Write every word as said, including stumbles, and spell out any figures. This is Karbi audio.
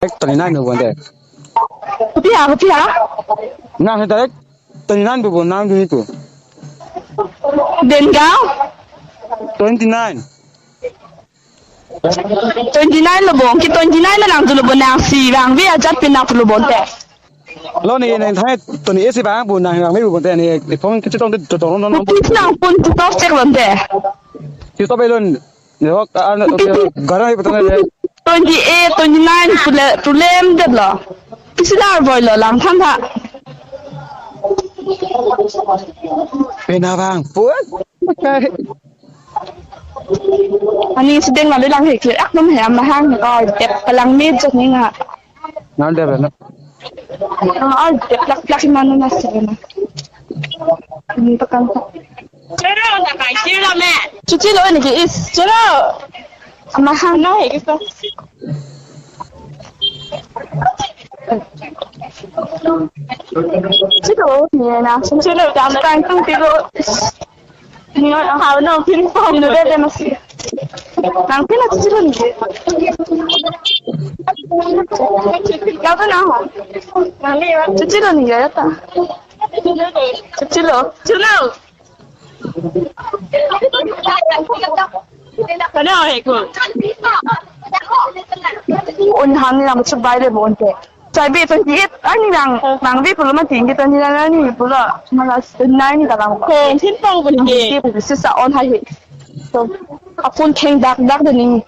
Direct twenty nine lo bonte. Kopi ha, kopi ha? Nang direct twenty nine lo bon, nang duni tu. Dengaon? Twenty nine. Twenty nine lo bon, ke twenty nine lo nang tu lo bon, nangsi vangve ajat pen nang tu lo bonte. Lo ne nang thai twenty eight si vangve nang vangve lo bonte ne, phone kechetong te tong tong tong. Kopi nang phone tu tok chek lonte. Kechetong lo. Yo, ah, ah, okay, okay. Garang ipo tang le. Twenty eight, twenty nine, tule, tulem det lo. Pisi dar boy lo, langthan tha. Pena bang, puan. Ani sedeng lalu lang hek, ak nom he, amahang, oh, dep, palang me jok ni nga. Nang dep na. Oh, dep, plak, plak, manu nasi na. Ini tekan. Choro, tak kai, choro me. Chuchi lo ini ki is, choro. Amahang. No, he, kisto. Choro, ni na. Choro, jam tang tung tiro. Ni ha no pin pong ni bebe mas. Nang pin na choro ni. Ya to na ho. Nang ni ya. Choro ni ya ta. Chilo. Chilo. Kana hai ko. Un han lang chubai le bonte. Chai be twenty eight ani lang, lang be pulo mati, twenty nine ani pulo. Mala nine ni ta lang. Ko, pin pong pun ke. Ke sisa on hai. So, apun kheng dak dak de ni.